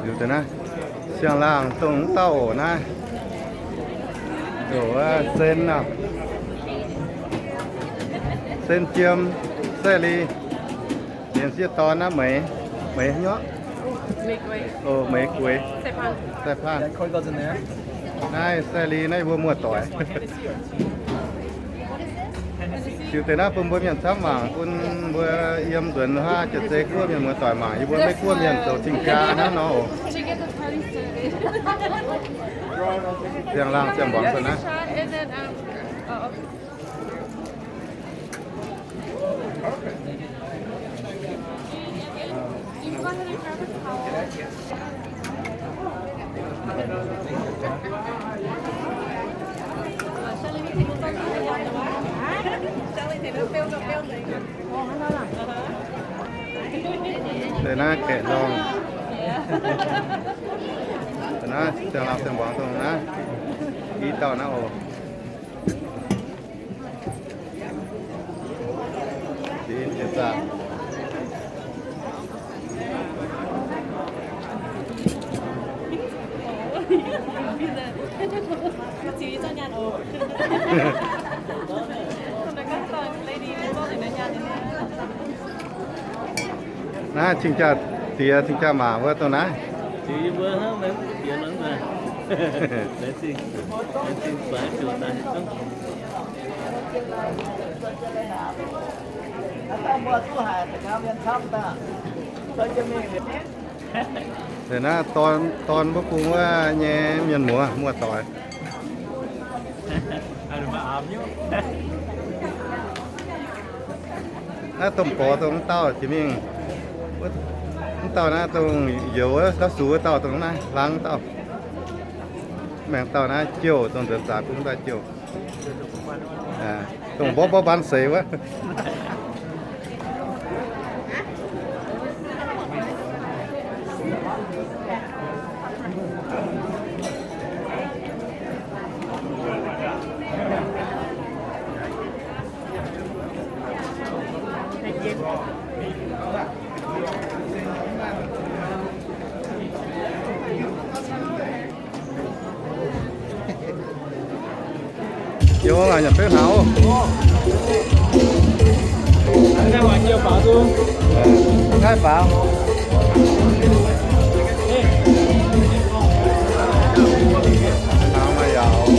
Liuz deix naaiv, siang-laangh dongh mv dauh oc naaiv. Oc, sen aac. Sen jiem, sai-li. Liemh sieqv dorn naaiv meix, meix nyorqv. Oc, meix gueix. Sai-panh. Naaiv sai-li naaiv yie mbuo muoz-doic. Ziux deix naaiv bun mbuo mienh camv mangc, bun mbuo yiem nzuonx haav jiex zei guoqv mienh muoz-doic mangc, yie mbuo Meiv Guoqv mienh zoux cing-jaa hnangv nor oc. Ziangh laangh ziangh muangx daaih naaiv. Deix naaiv kaeqv ndorngh. Deix naaiv ziangh laangh ziangh muangx dongh naaiv i dauh naaiv oc. Naaiv cing-jaa diex cing-jaa maac wuov dongh naaiv. Deix naaiv dorn, dorn mbuo bung wuov nyei mienh muoz muoz-doic. Naaiv domh gorx dongh mv dauh jiex mingh. Mv dauh naaiv dongh youz wuov, gauv sux wuov dauh dongh naaiv hlang dauh. Maengx dauh naaiv jouh, dongh nzuonx zaaix bung daaih jouh. Dongh mborqv mborqv mbaan seix wuov. Yie mbuo mangc nyanc beuv hnaaux. Naaiv faaux. Hnaaux maaih yaauc.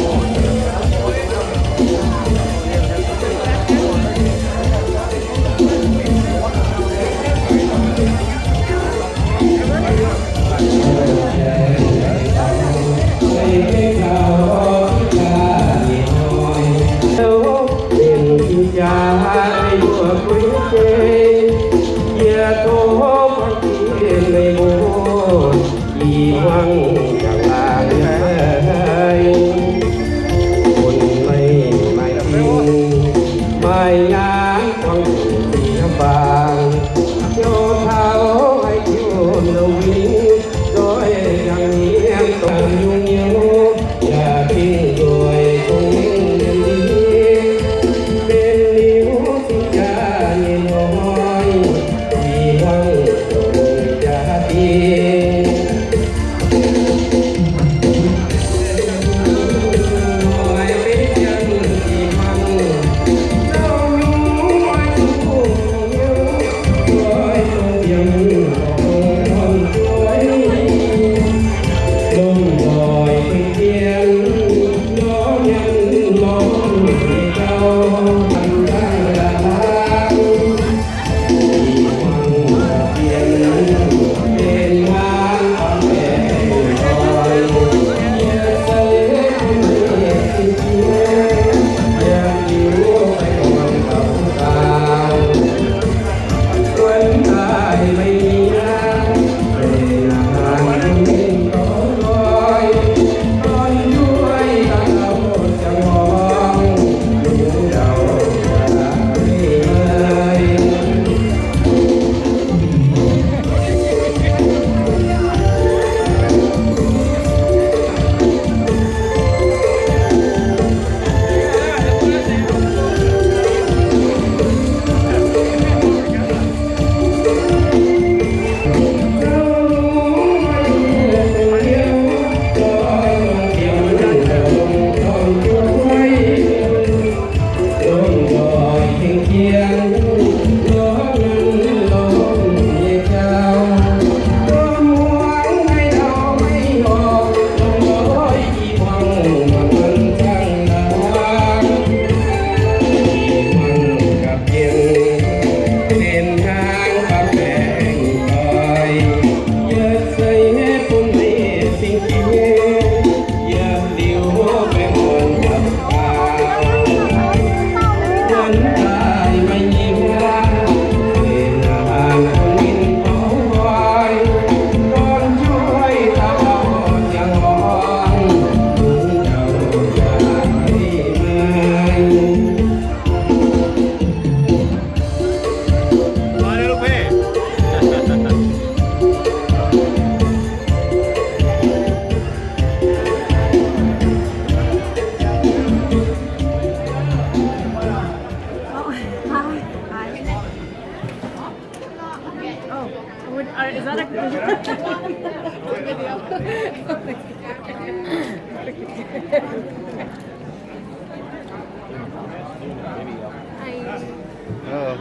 Ơ.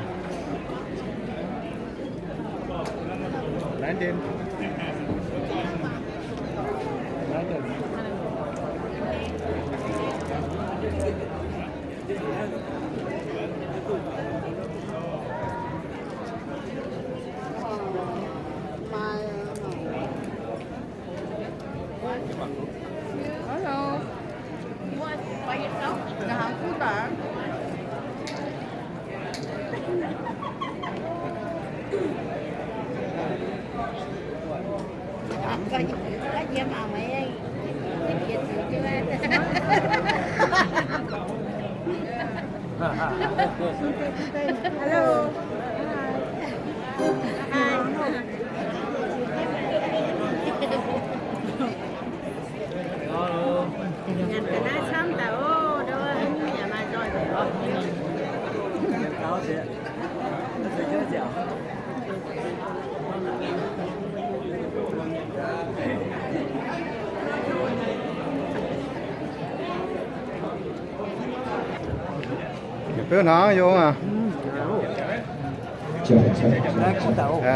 Nineteen. Nineteen. Hello. Nhà hàng Phú Đảng. Có gì, có gì mà mày, cái kia chịu chứ. Hello. Hi. Nyanc ga'naaiv camv daaih oc, ndau wuov nyei maaih nzoih. Beuv hnangv yong aac.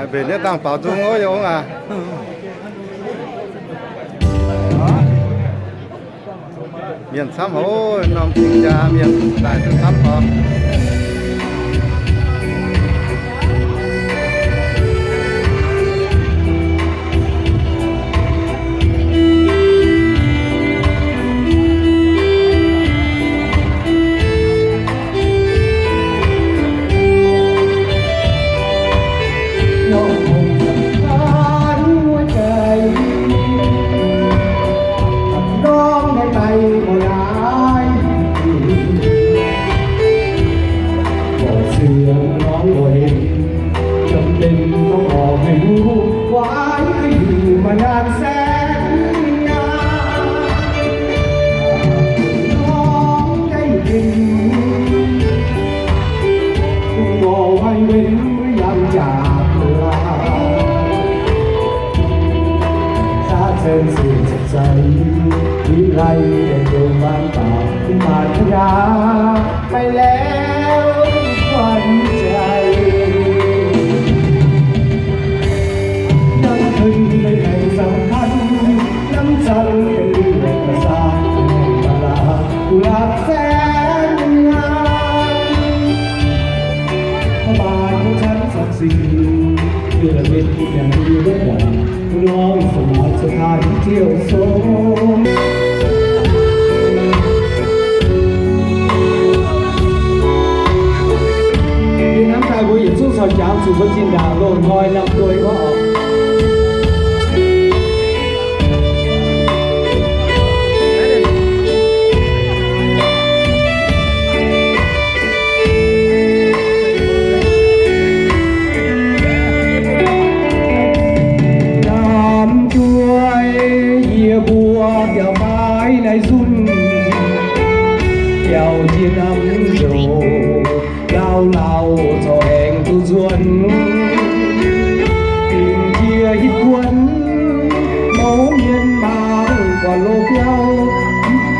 Mbenc yietv dangh baaux nzung wuov yong aac. Mienh camv haic, norm dingh jaa mienh daaih duqv camv oc. Jomc mbenc gorngv oix haih luv, waac yie kuh yuc maaih naanc saeng nyaanh. Norm daic mbenc, mbuo waaic mbenc yangh jaax laaix. Zaqv cen siec zaqc zaic, yie lai deix dongh maanc baac mv baac taux yaac maiv laengz kuanh jaic. Yangh keunh maiv gaengh samx kan, hnamv zanc benx liuz ga'saah, ba'laqc gu'lapc saeng nyaanh. Mv baac mbuo canv camv singx, yie la'mitv yangh yie wuov guangc, mbuo lorz ih zanc maaih ziex daaih mv ziouc sou. Yie hnamv daaih mbuo yietc zungv caux jangx zuqc mbuo zinh ndaangc loz-hnoi namh duei wuov oc. Namh duei yie mbuo biaux baaix naaiv nzunc, biaux njien hnamv nzouc, lauh lauh corc aengx duqv nzuonx. Dingc jiex hitv kuonx, mouz mienh mangc buatc loz-biauv,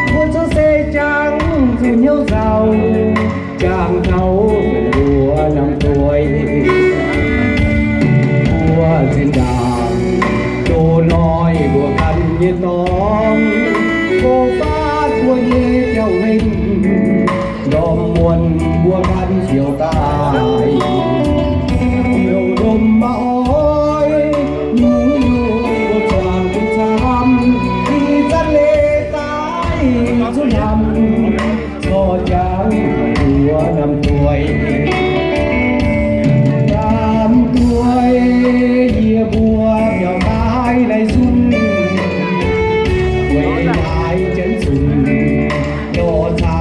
mbuo cuotv seix jangx zuqc hnyouv nzauh, jangx taux mbuo namh duei. Mbuo zinh ndaangc loz-hnoi mbuo ganh nyei dorngx, go faatv mbuo nyei biauv-hlen, ndorm muonz mbuo ganh ziouc daaih. Ziouc ndom mv oix nyungc-nyungc mbuo zuangx duqv camv, ih zanc leiz daaih zuqc hnamv corc jangx mbuo namh duei. Namh duei yie mbuo biaux baaix naaiv nzunc, weic laaix jienv zunc lorz caux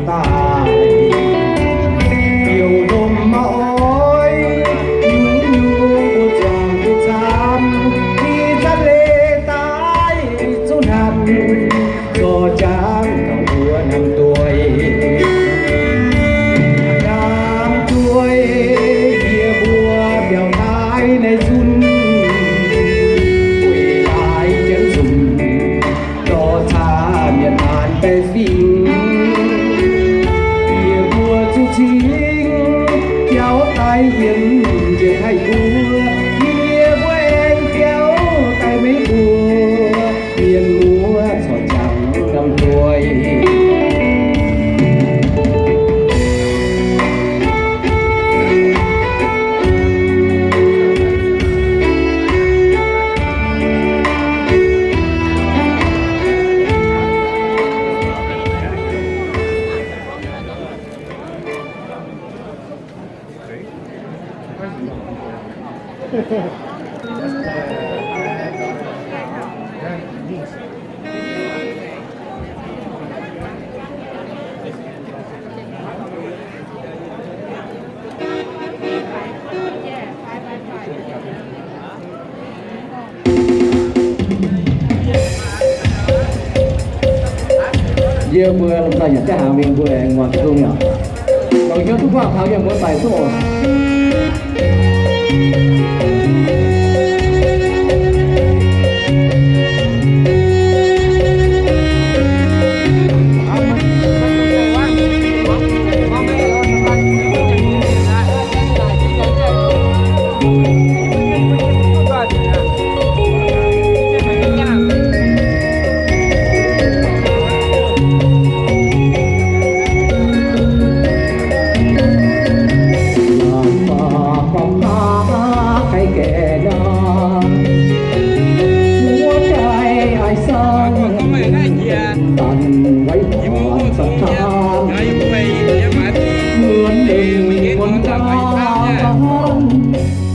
daaih, biouv lomh maiv oix, nyungc-nyungc mbuo zuangx duqv camv, i zanc leiz daaih zuqc hnamv, zorqv jangv taux mbuo hnamv dueiv. Hnamv dueiv yie mbuo biaux daaih naaiv nzunc, weic laaix jienv nzunc, dorh caa mienh maanc baeqc fingx. Yie mbuo zuqc cingx biaux daaih yiem njiec haih mbuo, yie mbuo aengx biaux daaih maiv mbuo, mienh muoz corc jangx gamh nziex. Yie mbuo lomh nzoih nyanc jienv hnaangx mingh, mbuo aengx muangx Tin-Hungh nyei. Longc hnyouv duqv buangh taux yiem mbuo daic duqv oc.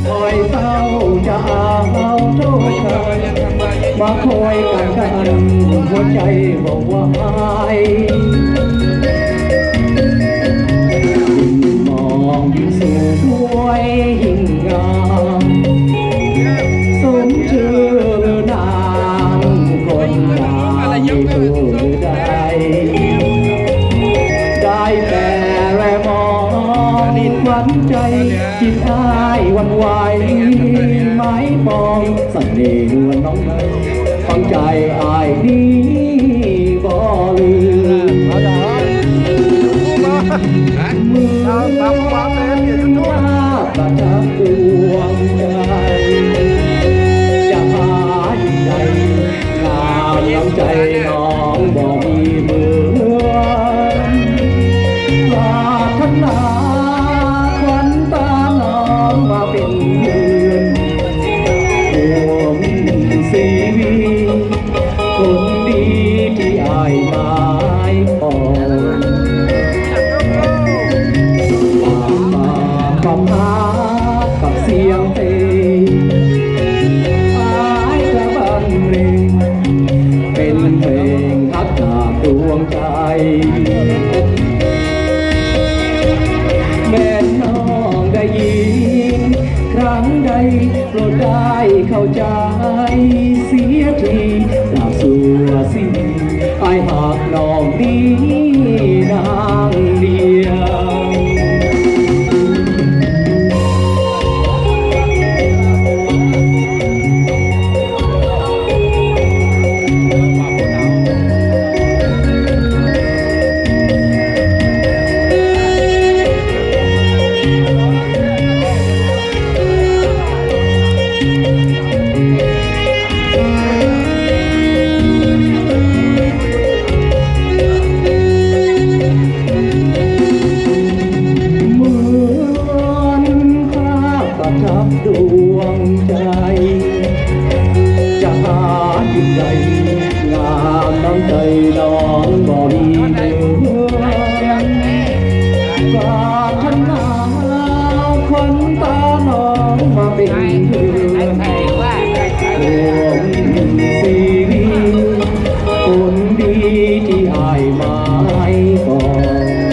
Koi dauh jaa au touv ganh, maiv koi ganh ganh, หัวใจบอกว่าหาย Mingh mangc yie sung dueiv hingh ngaam, sumv jiex naaiv gunv naaiv mienh duqv daaih, daaih baeqc laeh mangc ขวัญใจ jiex daaih หวั่นไหว maiv borngz เสน่ห์นวลน้องเอ๋ย ฝังใจอ้ายนี้บ่ลืม เหมือนภาพประทับดวงใจ จะหาที่ใด งามน้ำใจน้องบ่มีเหมือน ปรารถนาขวัญตาน้องมาเป็นเพื่อน ร่วมชีวิต คนดีที่อ้ายหมายปอง ปากต่อปาก กับเสียงเพลง อ้ายจะบรรเลง เป็นเพลงฮักจากดวงใจ แม่น้องได้ยินครั้งใด โปรดได้เข้าใจเสียที กราบสัวสิริ อ้ายฮักน้องนี้นางเดียว เหมือนภาพประทับดวงใจ จะหาที่ใด งามน้ำใจน้องบ่มีเหมือน ปรารถนาขวัญตาน้องมาเป็นเพื่อน ร่วมชีวิต คนดีที่อ้ายหมายปอง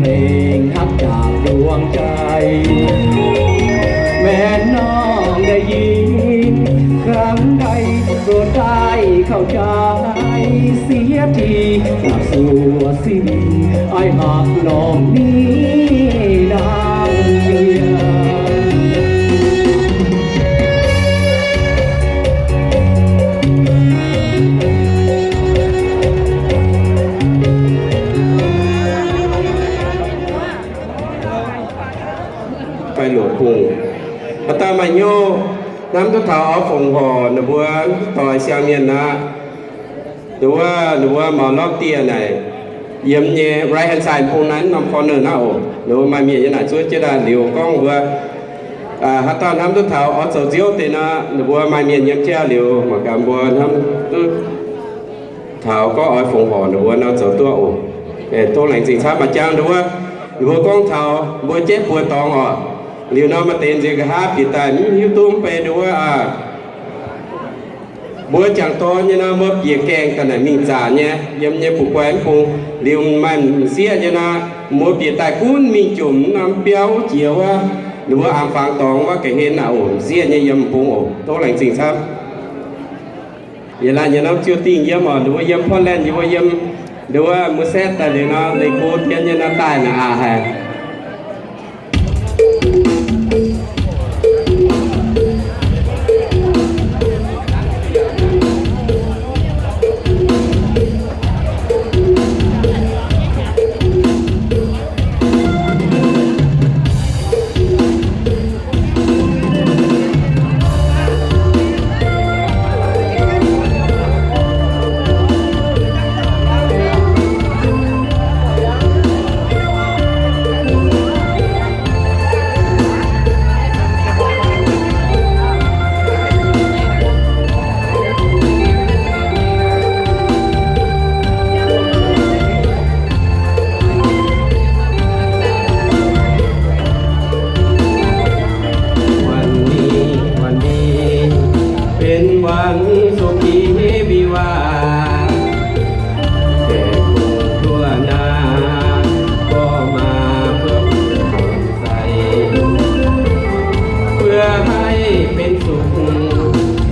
เองฮักจากดวงใจ แม้น้องได้ยินครั้งใด โปรดได้เข้าใจเสียที หากสัวสิ้น อ้ายฮักน้องนี้ดังเดียว Fai luoqc kungx, haaix dauh maaih hnyouv hnamv duqv taux oix fongc horc ninh mbuo doix siang mienh aqv. Ninh mbuo, ninh mbuo maux lorqc dieh naaic, yiem nyei right hand side bung naaiv norm corner naaiv oc. Ninh mbuo maaih mienh yiem naaic zuov jienv daaih liuz gorngv mbuo, haaix dauh hnamv duqv taux oix zoux nziouv deix nor, ninh mbuo maaih mienh yiem jaav liuz mangc gaax mbuo hnamv duqv taux gorngv oix fongc horc ninh mbuo nor zoux duqv oc. Dongh laengz zingh camv maaih jangx ninh mbuo, ninh mbuo gorngv taux mbuo jeiv buoz dorngx oc. Liuz nor maaih deix nziex nqa'haav bieqc daaih mv hiuv duqv mv bei ninh mbuo aac. Mbuo jangc dorn nyei nor mbuo bieqc gaengh daaih naaic mingh zanc nyei yiem nyei bungx guai mv bung. Liuz maaih m'sieqv nyei nor, mbuo bieqc daaih gunv mingh jomc norm biauv jiex wuov, ninh mbuo aengx fangx dorngx wuov ga'hlen naaic oc. M'sieqv nyei yiem bung oc. Tov laengz zingh camv. Yietc laanh nyei norm ziouc dingh yiem oc. Ninh mbuo yiem Portland, yie mbuo yiem, ninh mbuo mbuo setv daaih liuz nor, leih go dien nyei nor daaih naaic aqc haic.วันนี้ วันนี้ เป็นวันสุขีวิวาห์ แขกผู้ทั่วหน้า ก็มาเพื่อ ใส เพื่อให้เป็นสุข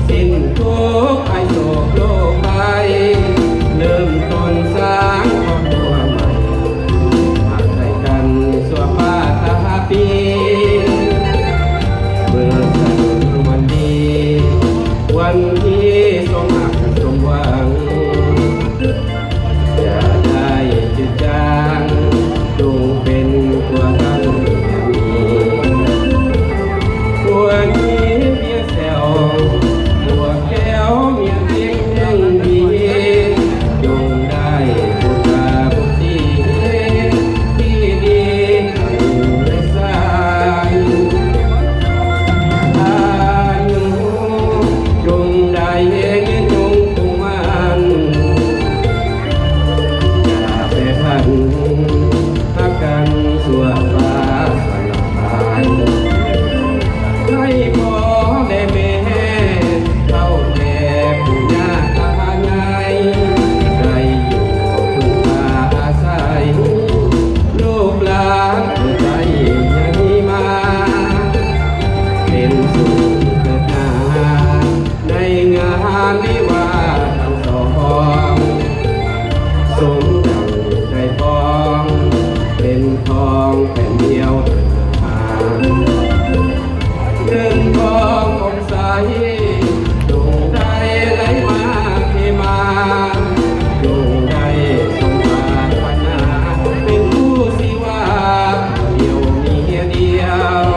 สิ้นทุกข์ภัยโศกโรคภัย เริ่มต้นสร้างครอบครัวใหม่ หากได้กันชั่วฟ้าตาปี เมื่อสนุนวันดี วันที่สมหวังสมหวัง อย่าได้จืดจาง จงเป็นครัวตั้งอย่างนี้ ครัวนี้เมียแซว ผัวแก้วเมียเลี้ยงยังดี จงได้บุตราบุตรีที่ดี สร้างอายุ จงได้ยืนยงคงมั่น อย่าแปรผัน ฮักกันชั่วฟ้าสลาย ให้พ่อและแม่ เฒ่าแก่ปู่ย่าตายาย ได้อยู่พึ่งพาอาศัย ลูกหลานผู้ใหญ่ยังมีมา เป็นสุขเถิดนา ในงานวิวาห์ทั้งสอง สมดังใจปอง เป็นทองแผ่นเดียวเถิดนา เงินทองคงใส จงได้ไหลมาเทมา จงได้สมปรารถนา เป็นคู่ชีวา เดียวเมียเดียว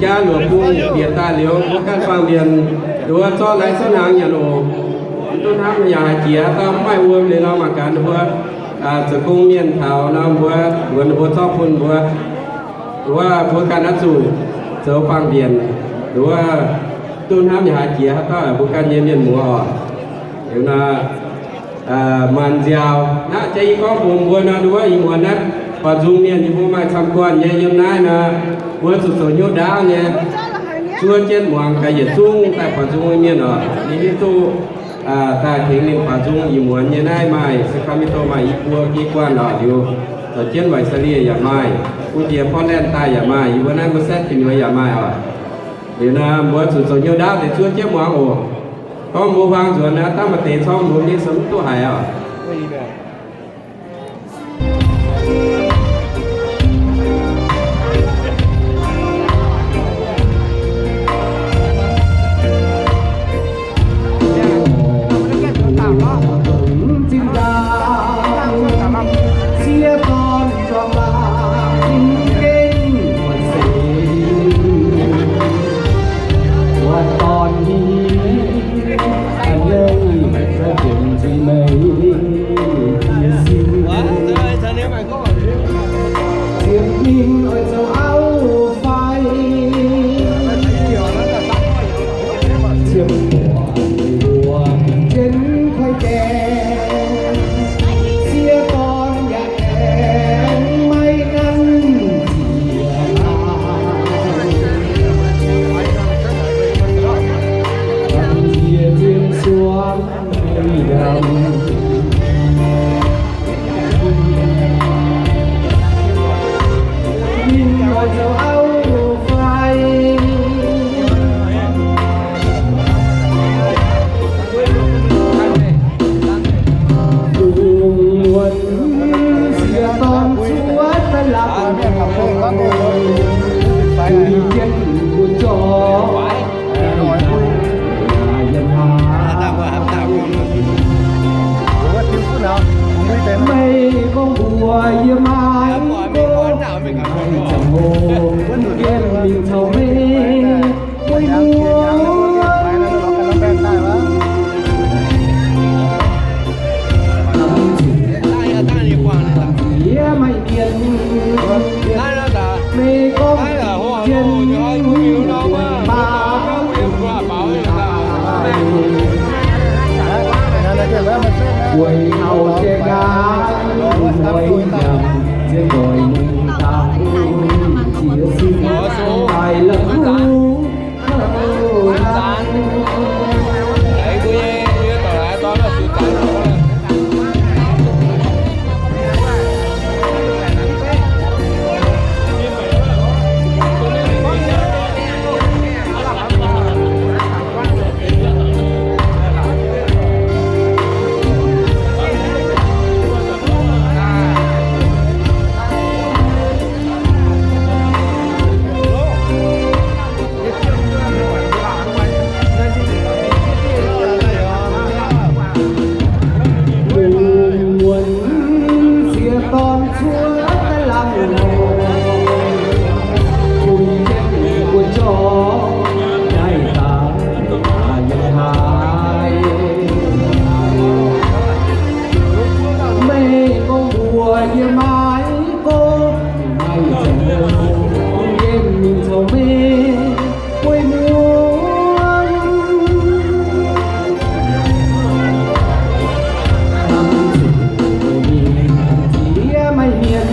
Jaav luoqc bung bieqc daaih liuz, mbuo ganh baamh mienh nduov zorqv naaiv cuotv hnaangx nyanc oc. Mv duqv hnamv yaac haiz jiex, haaix dauh mv maaih wuom liuz nor, mangc gaax ninh mbuo zoux gong mienh taux nor, mbuo wuonx ninh mbuo zorqv bun mbuo. Nduov mbuo ganh naaiv zuqc zoux baamh mienh, nduov duqv hnamv yaac haiz jiex, haaix dauh mbuo ganh nyei mienh muoz oc. Liuz nor, maanc nziaaux naaiv jaav yie gorngv bun mbuo nor, nduov ih muonz naaiv buatc nzung mienh yie mbuo maaih camv guanh nyei yiem naaiv nor, mbuo zuqc zoux hnyouv ndaauv nyei, zuov jienv muangx gaax yietc zungv daaih buatc nzung mienh oc. Yie hiuv duqv daaih tengx ninh buatc nzung ih muonz nyei naaiv maaih Sacramento maaih i buo geh guanh oc. Liuz zoux jienv Australia yaac maaih, mv jiex Portland daaih yaac maaih, yie mbuo naaiv mbuo setv gu'nyuoz yaac maaih oc. Liuz nor mbuo zuqc zoux hnyouv ndaauv deix zuov jienv muangx oc. Gorngv mbuo huaang nzuonx naaiv, daav maaih deix corngv mbuo mienh se mv duqv haiz oc. Ziepc ninh oix zoux auv fai, ziepc buoc mbuo jienv kuaaiv gaengh, sieqv dorn yaac aengx maiv nanv nziex. Nziex ziepc suonc Ninh oix zoux auv fai? Dongh wuonx sieqv dorn cuotv daaih la'guaih, ninh jienv mbuo zorqv Meih gorngv mbuox yie maaiz gorngv, maiv ziangh hoc jienv mingh caux meih bueix muoz. Yie maiv mienh, meih gorngv jienv mbuo baac weic taux jai gaax, mbuo nyanc jienv nqoi mingh daaih jiex sin daaih la'kuqv. Dongh wuonx sieqv dorn cuotv daaih la'guaih, bueix jienv mbuo zorqv jai gaax, yiem haaix. Meih gorngv mbuox yie maaiz gorngv, maiv ziangh hoc jienv mingh caux meih bueix muoz. Hnamv zuqc mingh jiex maiv hmien,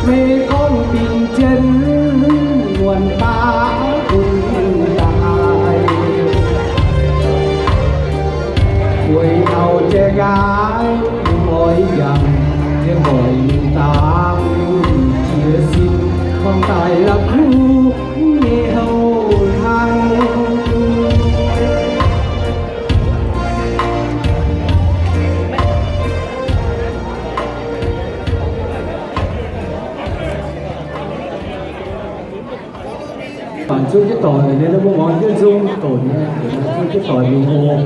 meih gorngv bingx jienv muonc baav bun daaih. Weic taux jai gaax, oix yangh jienv nqoi mingh daaih, jiex sin gorngv daaih la'kuqv nyei houh hnangv. Baac zuov jienv doic nyei, mbuo muangx jienv nzung doqc nyei, zuov jienv doic mingh oc.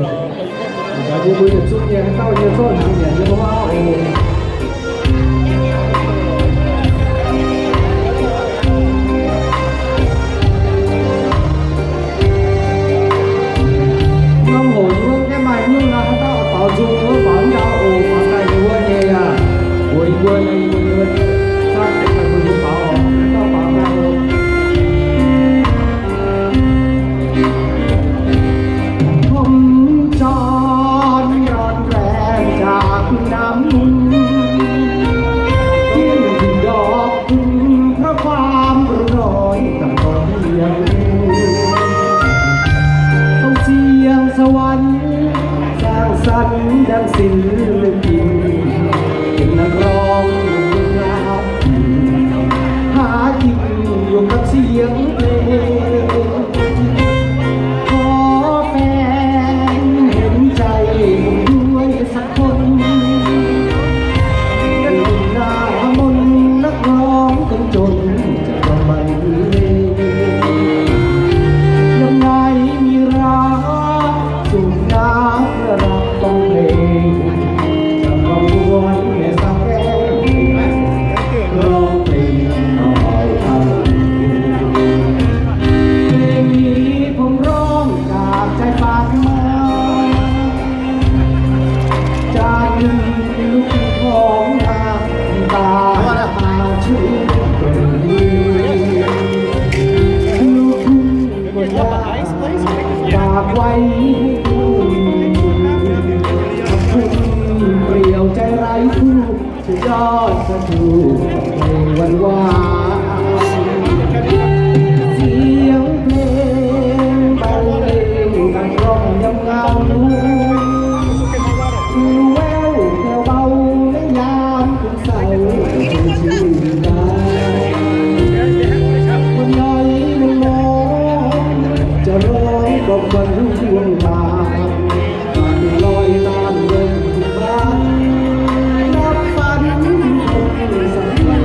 Mbuo yietc zungv nyei, haaix dauh nyei zorqv hnaangx nyanc nyei mbuo auv oc. ด้านศิลปิน เป็นนักร้องหากินอยู่กับเสียงเพลง ขอแฟนเห็นใจผมด้วยสักคน หน้ามนต์นักร้องคนจน จะต้องมาเล่น ยังไงมีรัก สูบน้ำเพื่อรับฟังเพลง จะมาวนแม่สาวแก้ว ร้องเพลงเอาเบาเท่า เพลงนี้ผมร้องจากใจฝากมา จากหนึ่งลูกทุ่งของนางตาตาชื่น ลูกทุ่ง ฝากไว้ให้คุณ ขอบคุณเปลี่ยวใจไร้คู่ สุดยอดสถูปเพลงหวานๆ เสียงเพลงบรรเลงดังกลองยามเหงา แว่วแผ่วเบาในยาม เศร้าจนชื่นบาน วันไหนวันมอง จะร้องบอกวันร่วงผ่าน ลอยตามลมบาน รับฝันสักวัน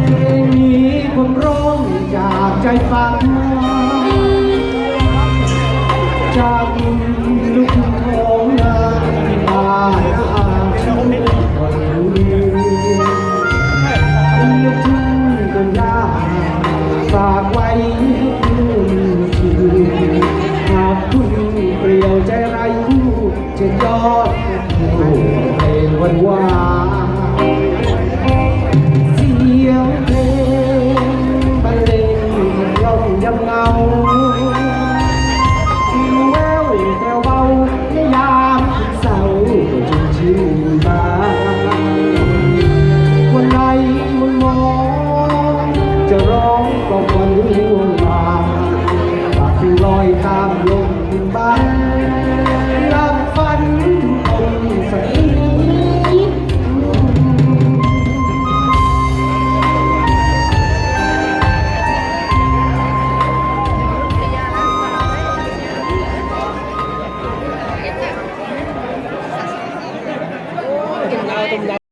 เพลงนี้ผมร้องจากใจฝากมา จากลูกทุ่งของนางตา ลูกทุ่งคนยาก ฝากไว้ให้คุณที หากคุณเปลี่ยวใจไร้คู่ จะยอดเพลงหวานๆ เสียงเพลงบรรเลงขับกล่อมยามเหงา แว่วแผ่วเบาในยามเศร้าก็ชื่นบาน วันไหนมันมอง จะร้องกล่อมวันร่วงผ่าน ฝากเพลงลอยตามลมบาน หลับฝันถึงคนสักนิด